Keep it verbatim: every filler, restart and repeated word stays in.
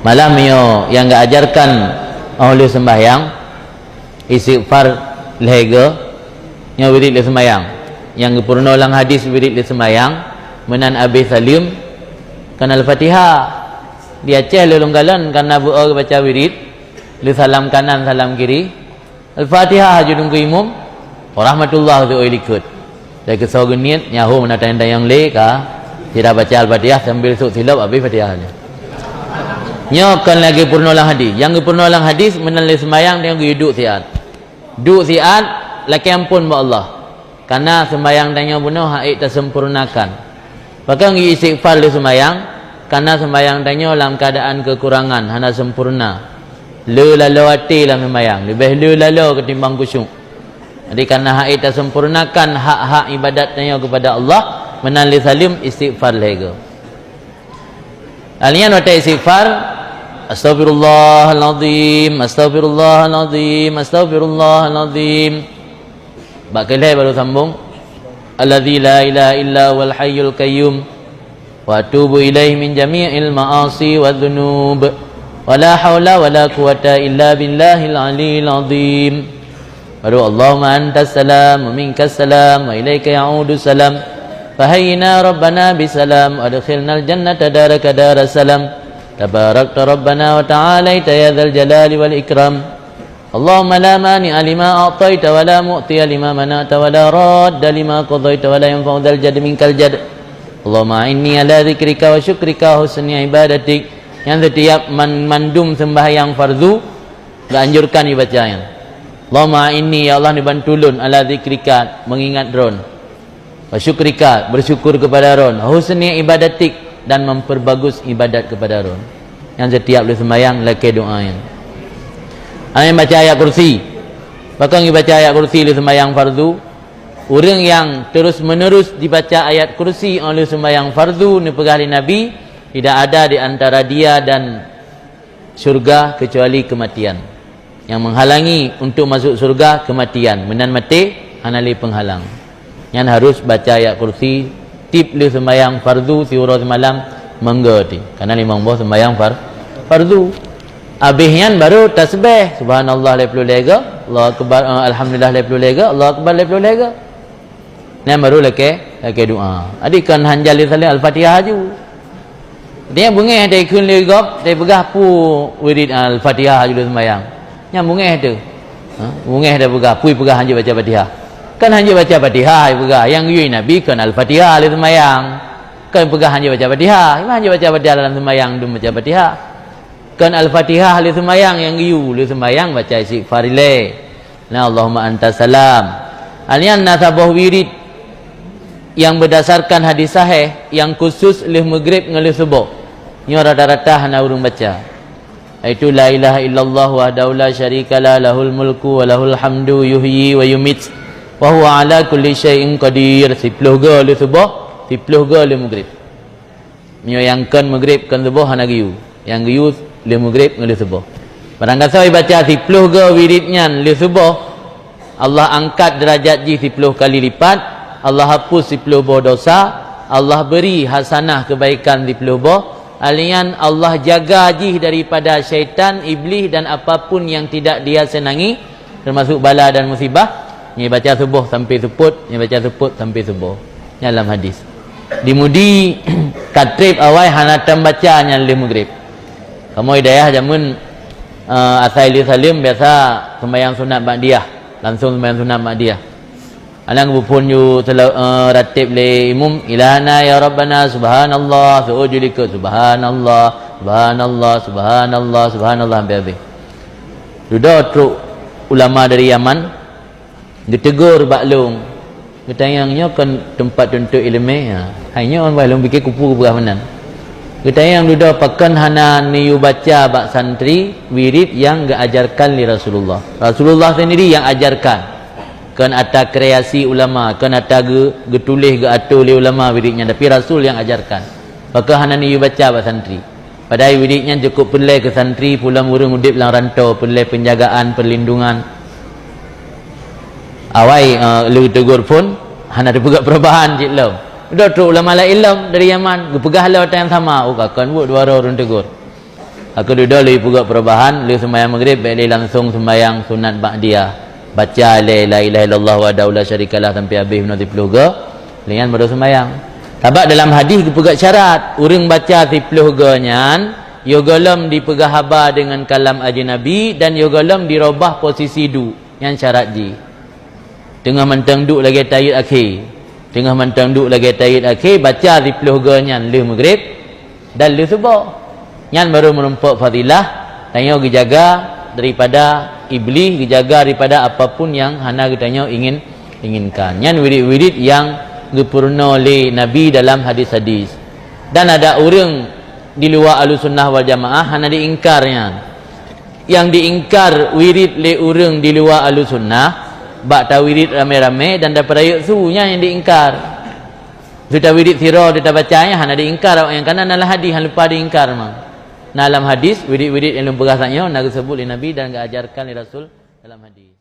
Malah meunyoe nyang geuajarkan óh lheueh seumbahyang, istighfar lhèe goe, nyoe wirid lheueh seumbahyang. Nyang geupeurunoe lam hadis wirid lheueh seumbahyang, meunan abéh saleuem, kan Al-Fatihah. Di Aceh lôn kalon, kana beu-o geubaca wirid, lheueh salam kanan, salam kiri, Al-Fatihah haju deungö imum, "Wa rahmatullah" teuh likot. Lheueh keusoe geuniet, nyan ho meunan tanyong-tanyong lé ka, sira baca Al-Fatihah sambil sôk silop abéh Fatihah nyan. Nyoe kon lagèe peurunoe lam hadis. Nyang geupeurunoe lam hadis, meunan lé seumbahyang tanyoe geuduek siat. Duek siat, lakèe amphon bak Allah. Kana seumbahyang tanyoe bunoe hana taseumpurnakan. Pakon geu-istighfar lé seumbahyang, kana seumbahyang tanyoe lam keuadaan keukurangan, hana seumpurna. Le laloe até lam seumbahyang, leubeh le laloe ketimbang khusyuk. Jadi, kana hana taseumpurnakan hak-hak ibadat tanyoe keupada Allah, meunan lé saleuem istighfar lhèe goe. Lheueh nyan watèe istighfar, "Astaghfirullahalazim, astaghfirullahalazim, astaghfirullahalazim." Bak keu lhèe baru sambong, "Alladzi la ilaha illa huwal hayyul qayyum, wa atubu ilaihi min jami'il ma'asi wa dzunub, wa la haula wa la quwwata illa billahil aliyyil azim." Baru, "Allahumma antas salam, wa minkas salam, wa ilaika ya'udus salam. Fa hayyina rabbana bis salam, wa adkhilnal jannata daraka daras salam. Tabarakta rabbana wa ta'alaita ya dzal jalali wal ikram. Allahumma la mani'a lima a'taita, wa la mu'tiya lima mana'ta, wa la radda lima qadaita, wa la yanfa'u dzal jaddi minkal jadd. Allahumma a'inni ala dzikrika wa syukrika wa husni ibadatik." Nyan setiap man-, mandum sembahyang fardu, geuanjurkan ibaca nyan. "Allahumma a'inni", ya Allah, neubantu lôn, "ala dzikrika", mengingat Droen, "wa syukrika", bersyukur kepada Droen, "wa husni ibadatik", dan memperbagus ibadat kepada Droen. Nyan setiap lheueh seumbahyang lakèe doa nyan. Aneuk baca ayat kursi. Pakon geubaca ayat kursi lheueh seumbahyang fardu? Ureueng nyang terus-menerus dibaca ayat kursi óh lheueh seumbahyang fardu, neupeugah lé Nabi, "Tidak ada di antara dia dan syurga kecuali kematian." Nyang menghalangi untuk masuk syurga, kematian. Meunan maté, hana lé penghalang. Nyan harus baca ayat kursi tiep lheueh seumbahyang fardu siuroe simalam, mangga teuh. Karena limong boh seumbahyang far-, fardu. Abéh nyan baru tasbih, subhanallah lhèe plôh lhèe goe, Allahu akbar, eh, alhamdulillah lhèe plôh lhèe goe, Allahu akbar lhèe plôh lhèe goe. Nyan baru lakèe, lakèe doa. Jadi kon han jaleh saleuem Al-Fatihah haju. Dia beungèh dai kheun lé gob, dai peugah peue wirid Al-Fatihah haju lheueh seumbahyang. Nyan beungèh teuh. Ha, beungèh dai peugah, peue peugah han jeuet baca Fatihah. Kon han jeuet baca Fatihah, peugah. Nyang geuyue Nabi kon Al-Fatihah lheueh seumbahyang. Kon peugah han jeuet baca Fatihah. Han jeuet baca Fatihah dalam seumbahyang dum baca Fatihah. Kon Al-Fatihah lheueh seumbahyang nyang geuyue, lheueh seumbahyang baca istighfar ilèe. Nah, Allahumma antas salam. Nyan na saboh wirid nyang berdasarkan hadis sahih nyang khusus lheueh Maghrib ngon lheueh Suboh. Nyoe rata-rata hana ureueng baca. Yaitu la ilaha illallah wahdahu la syarikalah, lahul mulku wa lahul hamdu, yuhyi wa yumit, wa huwa ala kulli syai'in qadir. Siploh goe lheueh Suboh, siploh goe lheueh Maghrib. Meunyoe nyang kon Maghrib, kon Suboh hana geuyue. Nyang geuyue lheueh Maghrib ngon lheueh Suboh. Barangkasoe baca siploh goe wirid nyan lheueh Suboh, Allah angkat deurajat jih siploh kali lipat, Allah hapus siploh boh dosa, Allah beri hasanah keubaikan siploh boh, lheueh nyan Allah jaga jih daripada syaitan, iblih dan apapun nyang tidak dia senangi, termasuk bala dan musibah, nyoe baca Suboh sampai seupôt, nyoe baca seupôt sampai Suboh. Nyan lam hadis. Di Mudi, ka trép awai hana tambaca nyan lheueh Maghrib. Kamoe di dayah jameun, eh, asai lheueh saleuem biasa seumbahyang sunat ba'diyah, langsung seumbahyang sunat ba'diyah. Aneuk beuphon ju sela-, eh, rateb lé imum, "Ilahana ya Rabbana, subhanallah," seuôt ju likot, "Subhanallah, subhanallah, subhanallah, subhanallah," sampai habéh. Dudoe trok ulama dari Yaman, geuteugor bak lôn, geutanyong, "Nyoe kon teumpat tuntut ileumèe?" Ha. Hai nyoe bah lôn pike kupu geupeugah meunan. Geutanyong dudoe, "Pakon hana neuyue baca bak santri wirid nyang geuajarkan lé Rasulullah?" Rasulullah sendiri nyang ajarkan. Kon ata kreasi ulama, kon ata geu-, geutuléh geuatô lé ulama wirid nyan, tapi Rasul nyang ajarkan. Pakon hana neuyue baca bak santri? Padahai wirid nyan cukup peureulèe keu santri, peue lom ureueng udeb lam rantô, peureulèe peunjagaan, peurlindungan. Awai, eh, lheueh teugor phôn, hana teupeugah perubahan cit lom. Dudoe trok ulama laén lom dari Yaman, geupeugah lé watèe nyang sama, oh, ka kon buet dua droe ureueng teugor. Aku dudoe lé peugah perubahan, lé seumayang Maghrib, bèk lé langsong seumayang sunat ba'diyah. Baca lé la ilaha illallah wahdahu la syarikalah sampai habéh bunoe siplôh go, lé nyan baru seumayang. Sabab dalam hadis geupeugah syarat, ureuëng baca siplôh go nyan, yoh gohlom dipeugah haba deungon kalam ajnabi dan yoh gohlom dirobah posisi duek. Nyan syarat jih. Teungoh mantong duek lagèe tahiyat akhé. Teungoh mantong duek lagèe tahiyat akhé, baca siplôh go nyan lheueh Maghrib dan lheueh suboh. Nyan baru meurumpok fadilah, tanyoe geujaga daripada Iblih, geujaga daripada apapun nyang hana geutanyoe ingin, inginkan. Nyan wirid-wirid nyang geupeurunoe lé Nabi dalam hadis-hadis. Dan ada ureuëng di luwa Ahlussunnah wal Jamaah hana diingkar nyan. Nyang diingkar wirid lé ureuëng di luwa Ahlussunnah, bak tawirid ramé-ramé dan tapeurayeuk su, nyan nyang diingkar. Su tawirid sidroe, tabaca nyan hana diingkar awak nyan, karena na lam hadis, hana lupa diingkar mah. Na lam hadis, wirid-wirid nyang lôn peugah saat nyoe na geuseubut lé Nabi dan geuajarkan lé Rasul dalam hadis.